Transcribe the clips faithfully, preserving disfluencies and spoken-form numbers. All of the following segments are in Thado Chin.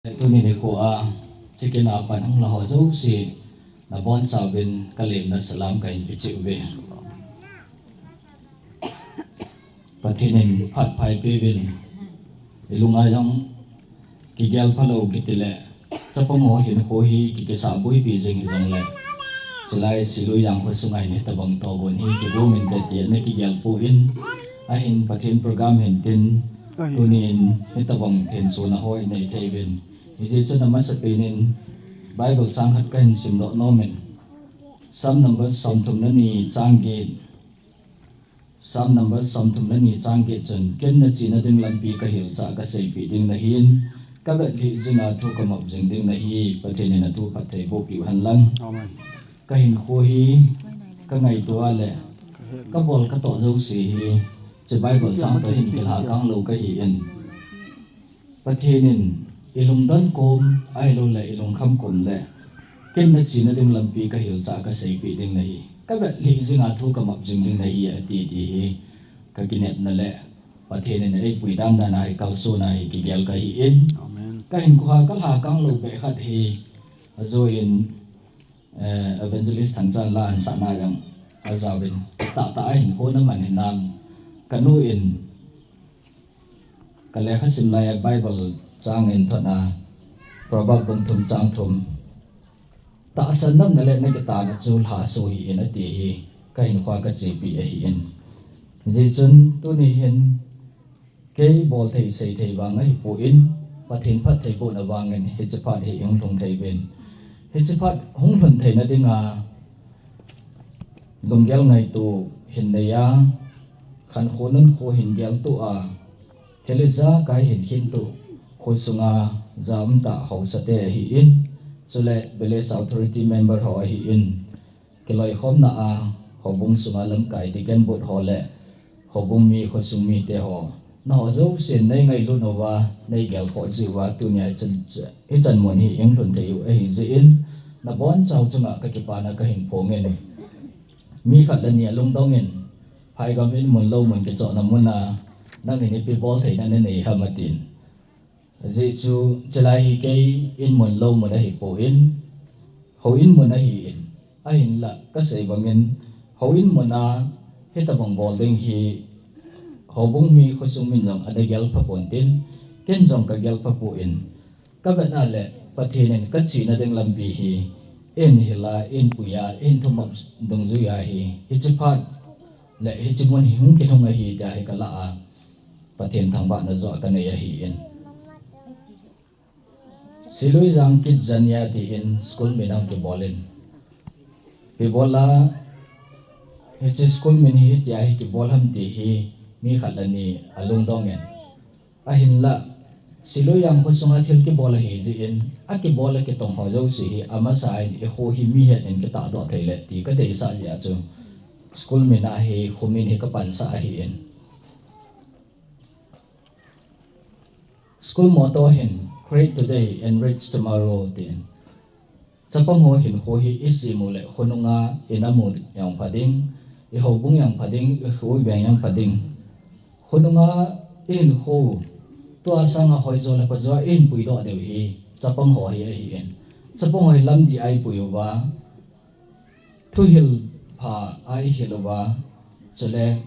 Tuni nikho a, chikin a pan hung la ho jouse, nabonchauvin kalemna salam kahin pe cheh uve. Pathen in phat pha eipeuvin, ilunga jong kigel phalou kiti le, chapang ho hinkho hi kikisah boipi jing hijongle, chulai Silui Jang khosunga hin hitobang tohgon hi kigomin kati ana kigel poi, ahin Pathen program hintin, tunin hitobang thensona ho inei theiuvin. Hijeh chun amasapen in Bible chang khat kahin simdoh nomin. Psalm number somthum le ni chang get. Psalm number somthum le ni chang get chun, ken nachena ding lampi kahilchah kaseipeh ding nahin, kavetlhih jinga thu kamop jing ding nahi, Pathen in athu phattheiboh peh u henlang. Amen. Kahinkho hi, kangaito a le, kabol katoh jouse hi, hiche Bible chang toh hin kilhakang lou kahin. Pathen in ilungdon kom, ahilouleh ilungkham kom le, ken nachena ding lampi kahilchah kaseipeh ding nahi, kavetlhih jinga thu kamop jing ding nahi, ati ti hi, kakinepna le Pathen in eipui dan dan a hi kalsona hi kigel kahin. Amen. Kahinkho a kalhakang lou beh khat hi, ajoh in, eh, Evangelist Thangchan la ansahna jong ajaovin, tahtah a hinkho naman hinam, kanu in kalekha sim lai a Bible chang in thotna, Proverb bung thum chang thum, tahsan nopna le nakitahna chu lhaso hih in ati hi, kahinkho a kachepi ahin. Hijeh chun tuni hin, kei bolthei seithei vang ahipon, Pathen phattheibohna vangin hiche phat hi ihung lhung theiuvin. Hiche phat hung lhun theina dinga, lunggel ngaito hin nei a, khankho nunkho hin geltoh a, thil ijakai hin khintoh, khosunga ja umtah haosate ahin, chule Village Authority member ho ahin, kiloikhomna a, houbung sunga lamkai deacon board ho le, houbung mi khosung mite ho, nangho jousen neingailut uva, neigelkhoh jeh uva, tunia hichan, hichan mun hi ihung lhun thei u ahijeh in, nabonchau chunga kakipana kahin phongin. Mi khat le ni alungdongin, phaigam in mun lou mun kichohna muna, nangin ipi boltheina nanei ham atin. Ajeh chu, chulai hi kei in mun lou mun ahipon, houin mun ahin, ahinla kasei bangin, houin muna hitobang bol ding hi, houbung mi khosung min jong ana gelpha pontin, ken jong kagelpha pon, kavetna le Pathen in kachena ding lampi hi, in hila, in puiya, in thumop dungjuiya hi, hiche phat le hiche mun hi hung kilhung ahi tia hi kalah a, Pathen thangvahna joh kanei ahin. Silui Jang Kids Jania tin school min ahung kibolin. Ipi bola, hiche school min hi hitia hi kibol ham ti hi mi khat le ni alungdongin. Ahinla, Silui Jang khosunga thil kibol ahijeh in, akibol akitong ho jouse hi, amasa in, ikho hi mihet in kitahdoh theile, ti kadeisah jeh a chu, school min a hi, kho min hi kapansah ahin. School motto hin, Create today, enrich tomorrow, tin. Chapang ho hinkho hi isem u le khonunga inamu jong pha ding, ihoubung jong pha ding, ikho iveng jong pha ding. Khonunga ihinkho, tua sanga hoijo le phajo a ihin puidoh diu hi, chapang ho hi ahin. Chapang ho hi lamdih a eipui uva, thuhil pha a eihil uva, chule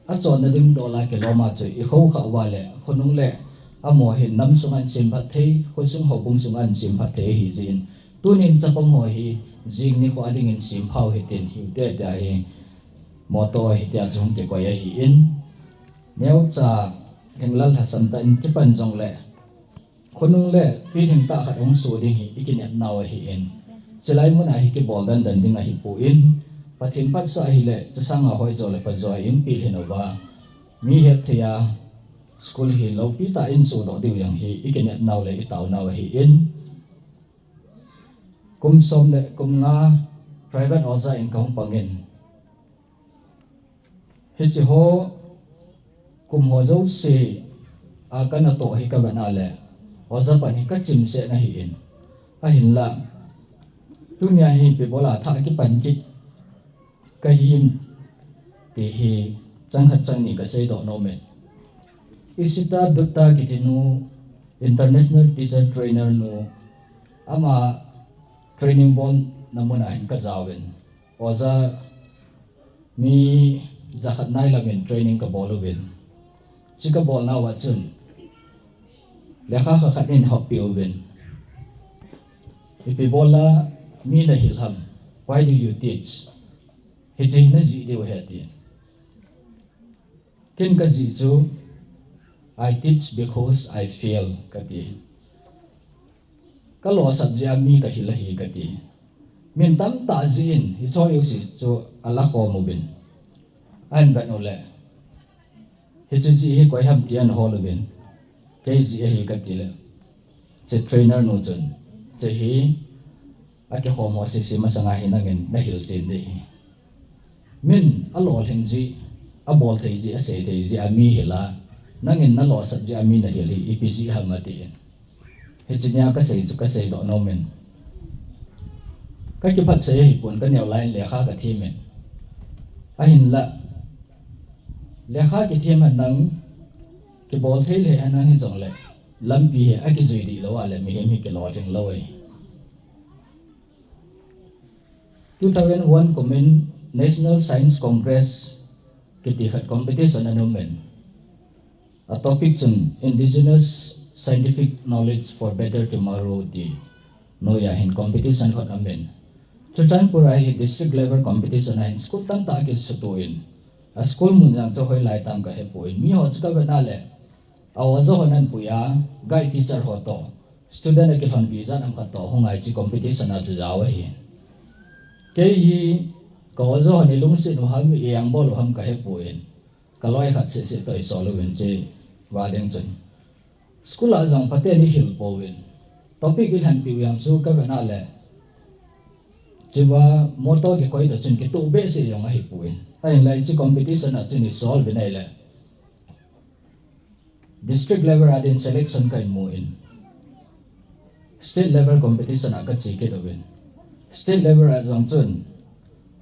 achonna ding dola kiloma chu ikho kha uva le, khonung le amaho hin nam sunga insem phat thei, khosung houbung sunga insem phat thei ahijeh in. Tunin chapang ho hi jing nikho a dingin sempha u hitin hiute tia hi motto hitia chu hung kikoi ahin. Neocha lhinglel lhasam tah in kipan jongle, khonung le pilhing tah khat hung soh ding hi ikinepnau ahin. Chulai muna hi kibol dandan ding ahipon, Pathen phatsah ahile, chusanga hoijo le phajo a eipilhin uva, mi hetthei a school hi lopi tah in sohdoh diu jong hi ikinepnau le itaonau ahin. Kum som le kum nga private oja in kahung pangin. Hiche ho, kum ho jouse a kanatoh hi kavetna le, oja pan hi kachimset ahin. Ahinla, tunia hi ipi bola thah kipan kit kahim ti hi chang khat chang ni kaseidoh nomin. Isita Dutta kitinu International teacher trainer nu ama training bolna mun a hin ka jaovin. Oja mi jakhat nai lamin training ka bol uvin. Chi ka bolna uva chun lekha kha khat in hoppi uvin. Ipi bolla mi na hil ham? Why do you teach? Hiche na jih diu ahi ati. Ken ka jih chu, "I teach because I fail," ka ti. Ka losap jeh a mi ka hil ahi ka ti. Min tamtah jih in hiche jouse chu ala khom uvin. Ahin vet uleh, hiche jih hi koi ham ti ahin hol uvin. Kei jih ahi ka ti leh, hiche trainer nu chun, hiche hi akikhom ho sese masanga hi nangin na hil chen ding ahi. Min alolhing jeh, abol thei jeh, asei thei jeh a mi hil a, nangin na losap jeh a mi na hil hi ipi jeh ham atin. Hiche nia ka sei chu ka seidoh nom in. Ka kiphatsah ahipon, ka neo lai in lekha ka them in. Ahinlah, lekha kithem henlang, kibol thei lheh henlang hijongleh, lampi hi akijui dih lou a leh mihem hi kilolhing lou ahi. Two thousand one kumin National Science Congress kiti khat competition ana um in. A topic chun Indigenous Scientific Knowledge for Better Tomorrow ti noiya hin competition khat ana um in. Churachandpur a hi district level competition a hin school tamtah akisuto in. A school mun jong chu hoilai tam ka hepon. Mi ho chu ka vet a leh, a oja hon ahin pui a, guide teacher ho toh, student akilhonpi jat ham khat toh hung a hiche competition a chu jao ahi. Kei hi ka oja hon ilungset u ham, i-engbol u ham ka hepon. Ka loi khat seh seh toh isol uvin hiche va ding chun. School a jong phaten ihil pouvin. Topic ilhenpeh u jong chu ka vet a leh, hiche va motto kikoi toh chun kitoh behseh jong ahipon. Ahinlah hiche competition a chun isol uvin ahileh, district level a din selection ka imu in, state level competition a ka che kit uvin. State level a jong chun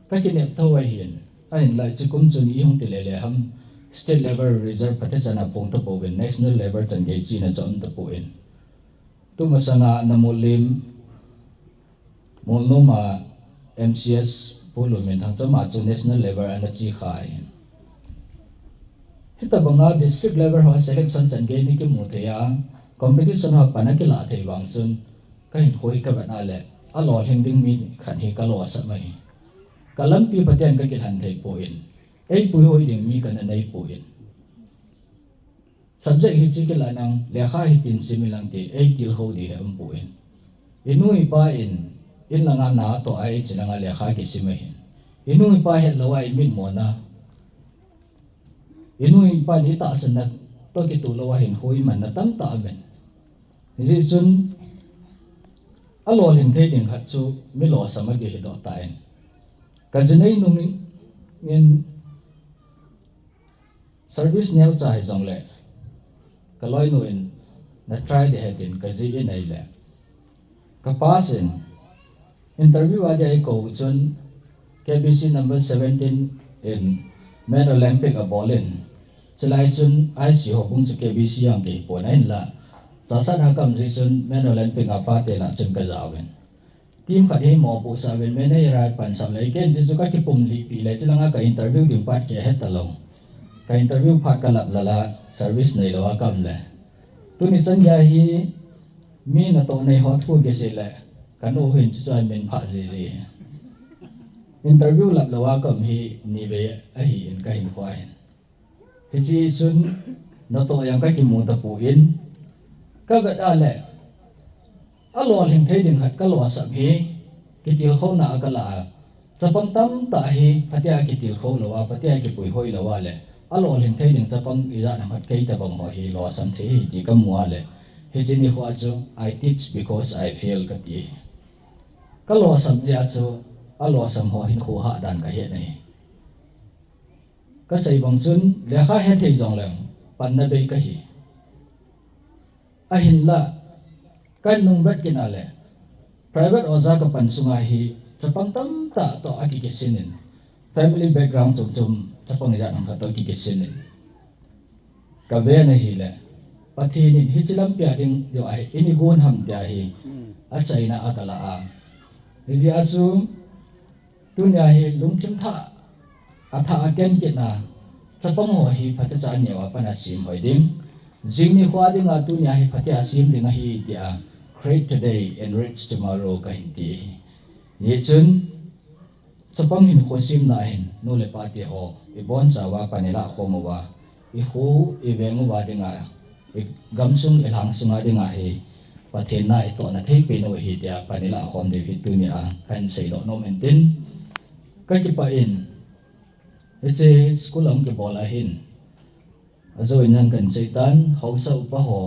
ka kinep tho ahin. Ahinlah hiche kum chun ihung ti lele ham, state level result phatecha ana phong tapouvin, national level chan gei chena chu aum tapon. Tumasanga Namullim, Molnom a M C S Pu Lunminthang chu ama chu national level ana che kha ahin. Hitobanga district level ho selection chan gei ana kimu thei a, competition ho pan akilah thei vang chun, ka hinkho hi ka vet a leh, alolhing ding mi khat hi ka losam ahi. Ka lampi phaten ka kilhen thei pon, eipuihoi ding mi kana nei pon. Subject hiche kilah nang, lekha hitin sim inlang ti eitilkhou ding hi aumpon. Inu ipa in, in langa natoh a iche langa lekha kisim ahin. Inu ipa hetlou a imitmona, inu ipa in itahsanna toh kitoh lou a hinkho imanna tamtah aumin. Hijeh chun, alolhing thei ding khat chu mi losam akihidoh tan. Ka jinei nungin service neocha hijongleh, ka loinu in na try ding ahi tin ka jih in ahileh, ka pass in, interview a dia eikou chun K B C number seventeen in Men Olympic abol in, chulai chun I C houbung chu K B C jong kihipon ahinlah, Chassad a ka um jeh chun Men Olympic a pate lah chun ka jaovin. Team khat hi mopohsah uvin, manager a pansah leh, ken chu ka kipumlihpi leh, chulanga ka interview ding phat kihe talou. Ka interview phat ka lap lala, service neilou a ka um leh, tuni chan gei hi mi natoh nei ho thu kisei leh, ka nu hin chuchu amin phah jiji. Interview lap lou a ka um hi nivei ahin ka hinkho a hin. Hiche chun natoh jong ka kimu tapon, ka vet a leh, alolhing thei ding khat ka losam hi, kitilkhouna a ka lah a, chapang tamtah hi phatea kitilkhou lou a, phatea kipuihoi lou a leh, alolhing thei ding chapang ijat ham khat kei tobang ho hi losam thei ahi ti ka mu a leh, hiche nikho a chu, "I teach because I fail," ka ti. Ka losam jeh a chu, alosam ho hinkho hahdan ka het ahi. Ka sei bang chun, lekha hethei jongleng, panna bei kahi. Ahinlah, ka nung vet kit a leh, private oja ka pan sunga hi, chapang tamtah toh akikisin in, family background chom chom, chapang ijat ham khat toh akikisin in, ka ven ahileh, Pathen in hiche lampi a ding joh ahi, ini gon ham tia hi achaina a kala a. Hijeh a chu tunia hi lungthim thah a thah a ken kit na chapang ho hi phatecha aneo a pat a sem hoi ding. Jing nikho a dinga tunia hi phatecha sem ding ahi tia, create today, enrich tomorrow kahin ti ahi. Hichun chapang hinkho semna hin nu le pa te ho ibonchauva pan ilah khom uva, ikho iveng uva dinga, igamsung ilhang sunga dinga hi Pathen na itohna thei pen u ahi tia pan ilah khom diu hi tunia kahin seidoh nom in tin, kakipah in, hiche school a hung kibol a hin, ajo in jong kahin seitan, haosa upa ho,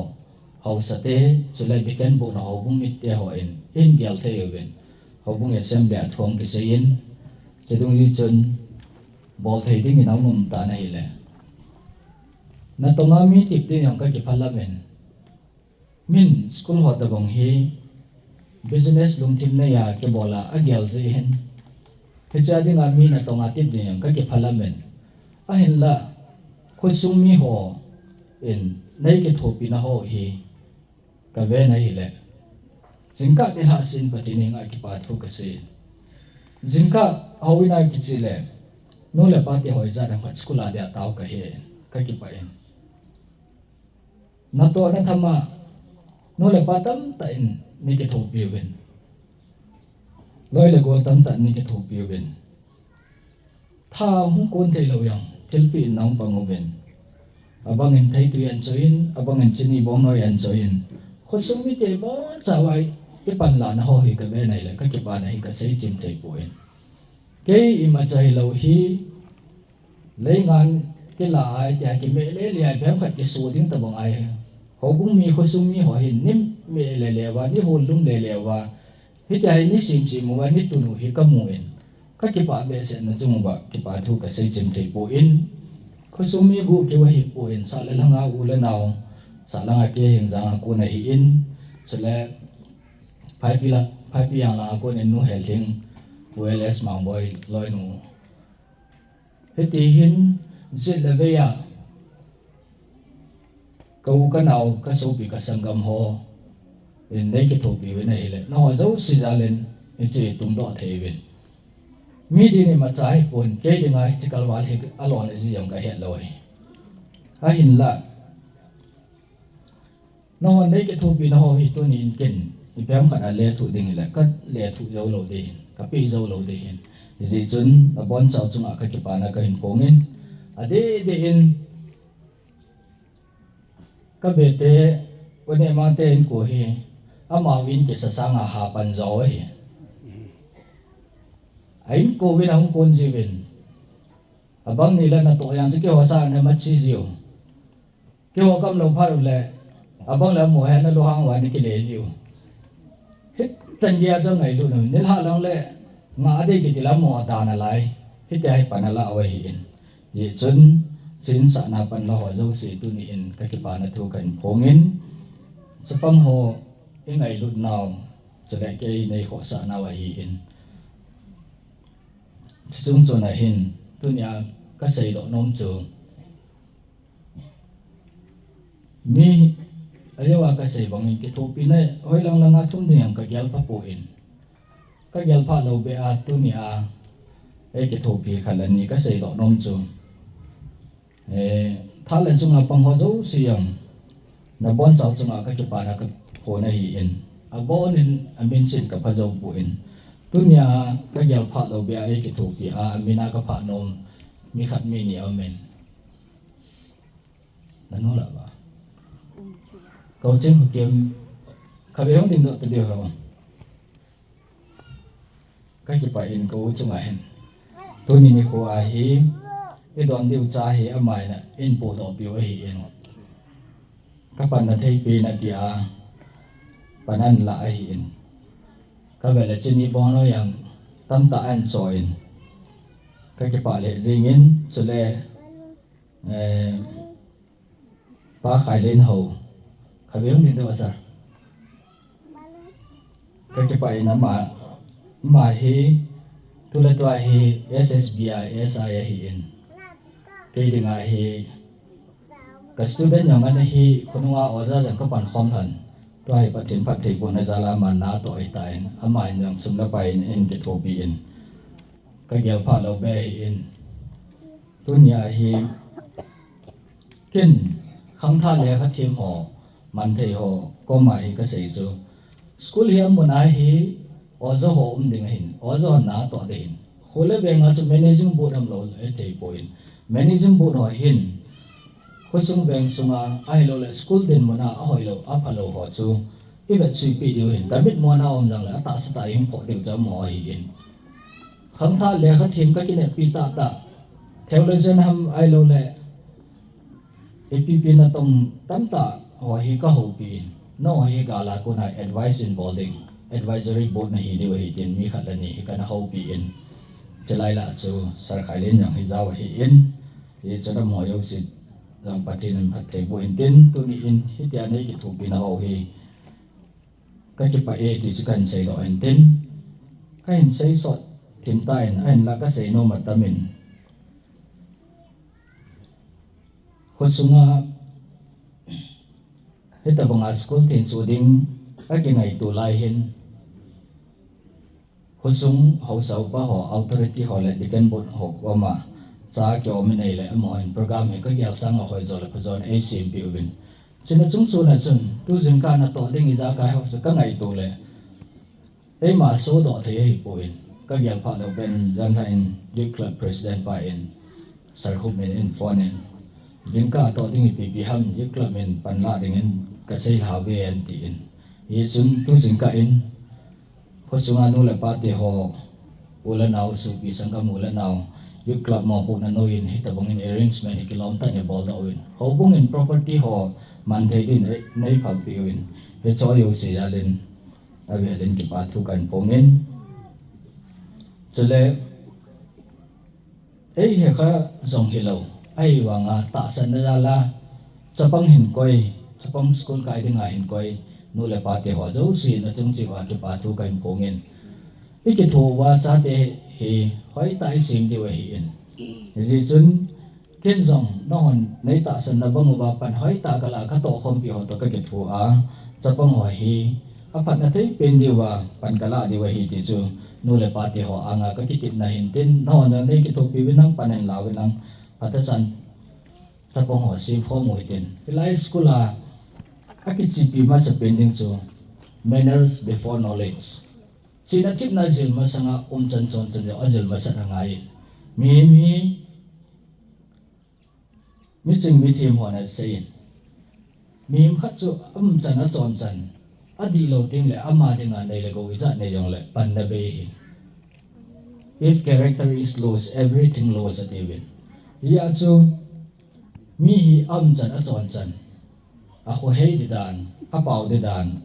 haosa te, chule biken bohna houbung mit te ho in, in gel thei uvin, houbung assembly a thu hung kisei in, chudung jeh chun bol thei dingin aum um tan ahile, natonga mi tep ding jong kakiphalam in, min school ho tabang hi business lungthim nei a kibol a agel jeh hin, hiche a dinga mi natonga tep ding jong kakiphalam in, ahinla khosung mi ho in nei kithopina ho hi kaven ahile, jingkah nilhah sen Pathen henga kipa thu kasei in, jingkah houin a kichele nu le pa te ho ijat ham khat school a dia tao kahi in, kakipah in. Natohna thama nu le pa tamtah in nei kithopi uvin, loi le gol tamtah in nei kithopi uvin, tha hung kon theilou jong thilpeh in nahung pang uvin, abang in theitwi ahin choi in, abang in chini bongnoi ahin choi in, khosung mite ibonchauva ipanlahna ho hi kaven ahile kakipana hi kasei chim theipoi. Kei imacha hilou hi, leingan kila a itia kimeh lele a ipi ham khat kiso ding tabang ahi. Houbung mi, khosung mi ho hin ni meh lele uva, ni hollum lele uva, hitia hi ni semsem uva ni tun u hi kamu in, kakipah behseh na chung uva kipa thu kasei chim theipoi. Khosung mi guh keu ahipoi, sah le lhanga u le nao, sah langa kei hing janga kon ahin, chule Phaipi la, Phaipi jang langa kon in Nu Helhing, Pu L S Mangboi loinu. Hiti hin jet le vei a kau kanao kasopi kasanggam ho in nei kithopi uvin ahile, nangho jouse jal in hiche tungdoh thei uvin. Mi din imacha hipon, kei dinga hiche kalval hi alona ji jong kahet lou ahi. Ahinla, nangho nei kithopina ho hi tuni in ken ipi ham khat a lethuh ding hile kalethuh joulou ding ahin, kapeh joulou ding ahin. Hijeh chun abonchau chunga kakipana kahin phong in, adeh deh in kabete, U Nema te inko hi, amau in kisa sanga ha pan jo ahi. A inko uvin ahung kon jiuvin, abang ni le natoh jeng chu keiho sanga namachi jiu. Keiho kamlou phat ule, abang le amaho hi analuhang uva ana kile jiu. Hichan geiya chu ngailut u, nilhah lang le ngah ding kiti le amaho dan alai, hitia hi pan alah u ahin. Hijeh chun, chu insahna panla ho jouse tuni in kakipana thu kahin phong in, chapang ho ingailutnau, chule kei neikhohsahnau ahin. Chuchung chon ahin, tunia kaseidoh nom chu, mi, ajeh a kasei bangin kithopina hoilang langa thum ding jong kagel phapoi. Kagel phalou beh a tunia eikithopi khat le ni kaseidoh nom chu, eh, tha le chunga pang ho jouse jong nabonchau chunga kakipana kaphon ahin, abonin amin chen kaphajou poi. Tunia kagel phalou beh a eikithopi a, amin a kaphah nom mi khat mi ni aumin. Nanu lah ba. Kouching Hukim, khatvei hung dingdoh tadiu ham. Kakipah in kou chunga hin, tuni nikho a hi idon diu cha hi amahin eihin podoh piu ahin, kapanna theipen atia pan ahin lah ahin, kave le chini bongnoi jong tamtah ahin choi in, kakipah lheh jengin, chule, eh, Pa Khailin ho, khatvei hung dingdoh a sir. Kakipah in ama, ama hi tuletua hi S S B I S I ahin, kei dinga hi Student jong ana hi, khonunga oja jong kapan khom lhon. Tua hi Pathen phattheibohna jal a aman natoh ahitan, aman jong sum le pai in eikithopi in, kagel pha lou beh ahin. Tunia hi ken khangthah lekha them ho, manthei ho koma hi kasei chu, school hi amun a hi oja ho um ding ahin, oja ho natoh ding ahin. Kho le veng a chu managing board umlou le theipoi. Managing board ho hin khosung veng sunga ahilou le school dinmun a ahoilou, aphalou ho chu ivetsuipeh diu ahin. Kamit mona um jongle atahsa tah a eiphoh diu chu amaho ahin. Khangthah lekha them kakineppi tahtah, theologian ham ahilou le ipi ipi natong tamtah ho hi kahoupi in, nangho hi gal a kona advice in bol ding, advisory board nahi diu ahi tin mi khat le ni hi kana houpi in, chulai lah chu Sir Khailin jong hi jao ahin, hichun amaho jouse jong Pathen in phattheiboh in tin, tuni in hitia neikithopina ho hi kakipah e ti chu kahin seidoh in tin, kahin seisot thim tan, ahinla kasei nom atam in, khosunga hitobanga school thensoh ding akingaito lai hin, khosung haosa upa ho, authority ho le deacon board ho koma cha kiom inei le, amahon program hi kagel sanga hoi jo le phajon eisempeh uvin. Chuna chungchon a chun tu jingkah natoh ding ijakai ho chu kangaito le, eima sodoh thei ahipoi. Kagel pha lou pen, janlhah in Youth Club President pa in, Sir Khupmin in phone in, jingkah toh ding ipi ipi ham, Youth Club in panla dingin kasei lhauve atin. Hichun tu jingkah in khosunga nu le pa te ho, u le nao, sopi sanggam u le nao, Youth Club mopohna noiyin hitobangin arrangement hi kilom tah in ibol doh uvin. Houbung in property ho manthei din ei, neiphalpeh uvin. Hiche jouse jal in avel in kipa thu kahin phong in. Chule eihe kha jong hilou, ahivanga tahsanna jal a chapang hinkoi, chapang school kai dinga hinkoi, nu le pa te ho jouse na chung cheh uva kipa thu kahin phong in. Ikitho uva chate hi hoitah a isem diu ahin. Hijeh chun ken jong nanghon neitahsanna bang uva pan hoitah kalah a katohkhompi ho toh kakitho a, chapang ho hi aphatna thei pen diuva pan kalah diu ahi ti chu nu le pa te ho anga kakitepna ahin tin, nanghon jong neikithopi uvin lang, pan hin la uvin lang, phatechan chapang ho semkhom u hitin. Hilai school a akichepi masapen ding chu manners before knowledge. Chihna thepna jil masanga umchan chonchan jong ajil masat angaiyin. Mihem hi miching mithem hon aseiyin, mihem khat chu aumchan achonchan adihlou tengle ama dinga nei le gou ijat nei jongle panna bei ahi. If character is lost, everything lost atiuvin. Hijeh a chu mi hi aumchan achonchan, akhohei di dan, apao di dan,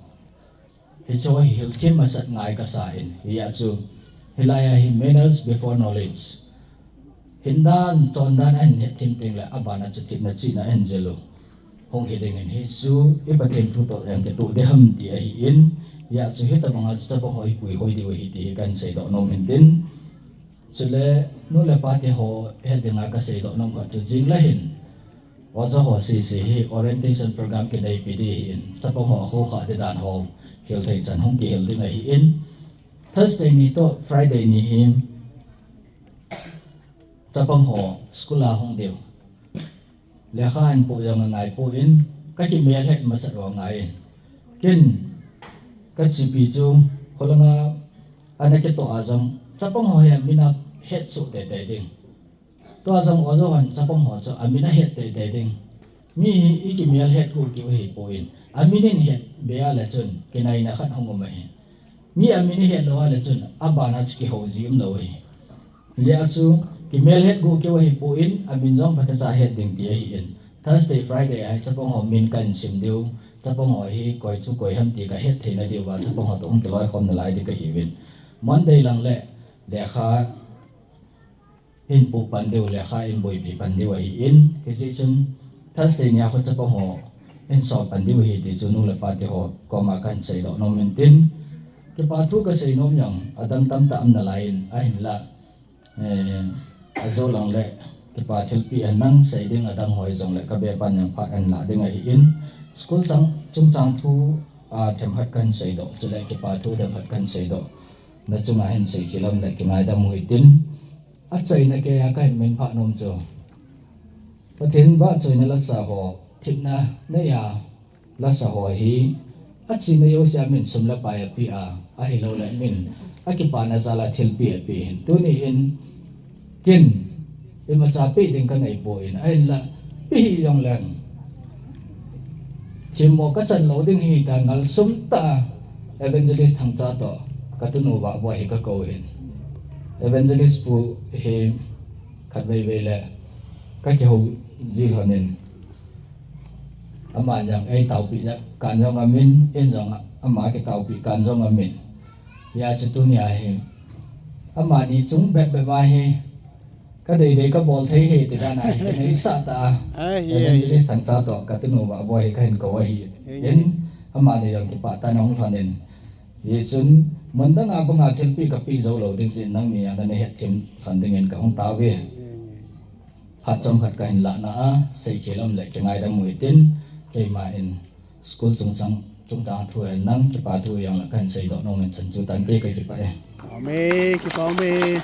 hiche hi hilthem masat ngai kasa in. Hijeh a chu hilai a hi manners before knowledge. Hindan chondan ahin hetthem tengle abana chu thepna chihna ahin jil u hung hi dingin, hichu i Pathen thu toh jong kitoh ding ham ti ahin. Hijeh a chu hitobanga chu chapang ho hi puihoi diu ahi ti hi kahin seidoh nom in tin. Chule nu le pa te ho het dinga kaseidoh nom khat chu jing le hin oja ho sese hi orientation program kineipi ding ahin, chapang ho akhohkhah di dan ho hilthei chan hung kihil ding ahin. Thursday ni toh Friday ni hi chapang ho school a hung diu, lekha ahin poh jong angaipoi, kakimel het masat u angaiyin. Ken kachepi chu kholanga ana kitoh a jong chapang ho hi amin ahet soh teitei ding. Tua jong oja hon chapang ho chu amin ahet teitei ding. Mi hi ikimel het gu keu ahipoi, amin in het be a le chun kinaina khat hung um ahi. Mi amin ihet lou a le chun abana chu kihouji umlou ahi. Hijeh a chu kimel het gu keu ahipoi, amin jong phatecha het ding ti ahin. Thursday, Friday a hi chapang ho min kahin sim diu, chapang ho hi koi chu koi ham ti kahet theina diuva chapang ho toh hung kiloikhom nalai ding kahiuvin. Monday lang le lekha hin poh pan diu, lekha hin boipi pan diu ahin, hijeh chun Thursday nia khu chapang ho hin sol pan diu ahi ti chu nu le pa te ho koma kahin seidoh nom in tin. Kipa thu kasei nom jong adang tamtah um nalai in, ahinla, eh, ajou lang le kipa thilpeh hen lang, sei ding adang ho hijongle ka be pan jong phat kahin lah ding ahin, school chang, chungchang thu, a, themkhat kahin seidoh, chule kipa thu themkhat kahin seidoh. Na chunga hin seikhel um le kingaidam u hitin, achaina keiya kahin min phah nom chu, Pathen vahchoina lasa ho, thina neiya lasa ho hi, achena jousea min sum le pai apeh a, ahilouleh min akipana jal a thilpeh apeh hin. Tuni hin, ken, imacha peh ding kaneipoi, ahinla, peh hih jongleng, themmo kachan lou ding hita, ngal sum tah a, Evangelist Thangcha toh, katunu Vahboi hi kakou hin. Evangelist pu hi, khatvei vei le, kakihou ji lhonin, ama jong eitaopeh kan jong aumin, in jong ama kitaopeh kan jong aumin. Hijeh chun tunia hi, amani chung bep bep a hi, kadeidei kabol thei hi, ti dan a hi, kineisah tah a, Evangelist Thangcha toh, katunu Vahboi hi kahin kou ahi. In, amani jong kipah tah in ahung lhonin. Hijeh chun, mun dang a banga thilpeh kapeh jou lou ding jeh in nangni a nana hetthem lhon dingin kahung taove. Phat chomkhat kahin lahna a, seikhel um le kingaidam u hitin, keima in school chungchang, chungchang thu hen lang, kipa thu jongle kahin seidoh nom in chan chu tante, kakipah e. Amen, kipah e.